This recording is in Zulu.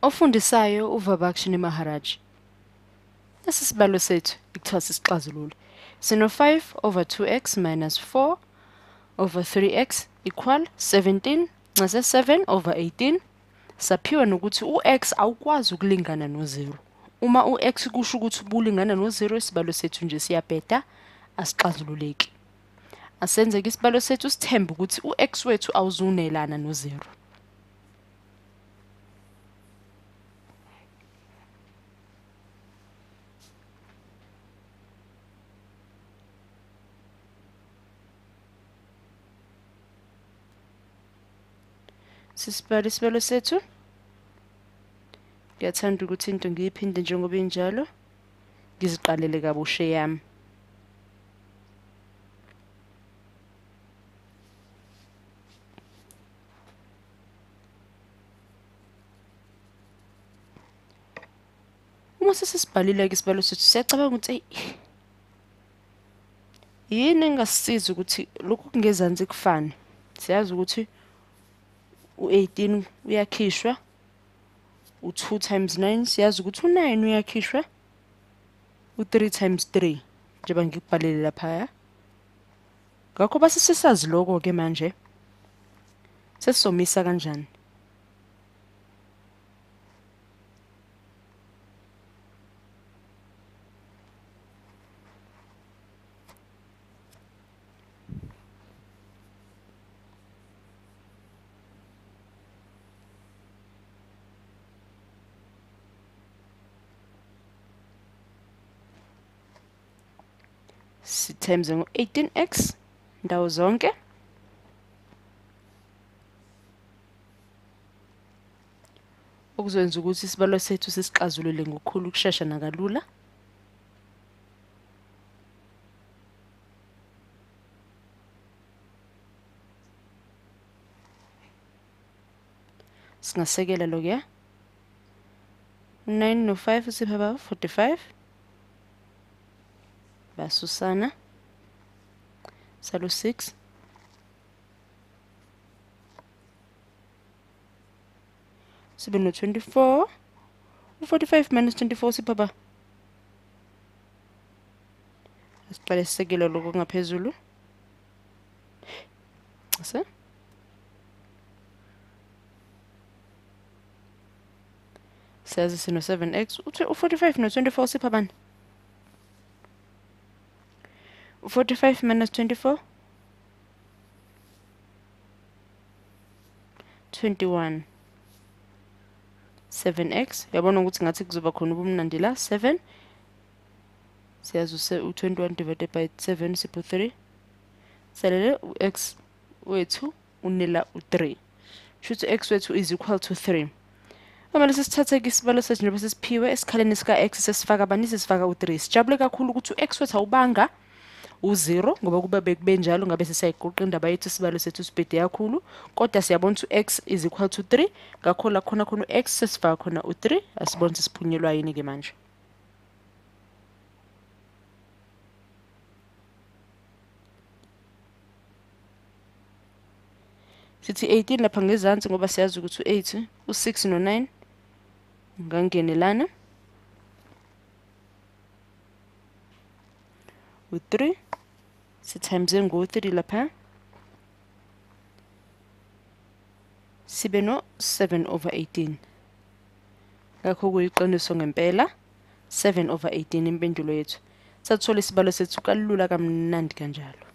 Ofundisayo uVabakshini Maharaj. Lesi sibalo sethu ekuthiwa sisixazulule. Sino 5 over 2x minus 4 over 3x equal 17 ncese 7 over 18. Saphiwa nokuthi u-x awukwazi ukulingana no-0. Uma u-x kusho ukuthi ubulingana no-0, isibalo sethu nje siyabheda, asixazululeki. Asenzeke isibalo sethu sithembe ukuthi u-x wethu awuzunelana no-0. Sisibale isibalo sethu. Ngiyathanda ukuthi into ngiyiphinde njengoba injalo, ngiziqalele kabusha yami. Uma sesisibhalile-ke isibalo sethu, siyacabanga ukuthi yini engasisiza ukuthi lokhu kungezansi kufane. Siyazi ukuthi u-18 uyakhishwa, u-2 times 9, siyazi ukuthi u-9 uyakhishwa, u-3 times 3, njengoba ngikubhalele laphaya. Ngakho base sesazi lokho-ke manje, sesizomisa kanjani? Times 18x ndawo zonke. Okuzokwenza ukuthi isibalo sethu sisixazulule ngokukhulu ukushesha nakalula. Singasekela lokuya 9 no 5 usipha ba 45. Basusana salo 6. Sibe no 24. 45 minus 24 sipha ba. Asiqale sisekele lokho ngaphezulu. Se? Siyazi sino 7x. U45 no 24 sipha bani? 45 minus 24, 21. 7x. Uyabona ukuthi ngathi kuzoba khona ubumnandi la. 7. Siyazi u-21 divided by 7 sipho 3. Salele u-x wethu unela u-3. Shuthi x wethu is equal to 3. Kumele sisithathe isibalo sethu njengoba sesiphiwe esikhaleni sika-x, sesifaka bani? Sesifaka u-3. Sijabule kakhulu ukuthi u-x wethu awubanga u-0, ngoba kuba bekube njalo ngabe sesiyayigoqa indaba yethu, isibalo sethu sibhede kakhulu. Kodwa siyabona ukuthi u-x is equal to 3, ngakho la khona khona u-x sesifaka khona u-3. Asibone ukuthi siphunyelwa yini-ke manje. Sithi 18 lapha ngezansi ngoba siyazi ukuthi u-8, u-6 no-9 ngangenelana. U-3 si-times ngo-3 lapha, sibe no 7 over 18. Ngakho kuyiqiniso ngempela, 7 over 18 impendulo yethu. Sathola isibalo sethu kalula kamnandi kanjalo.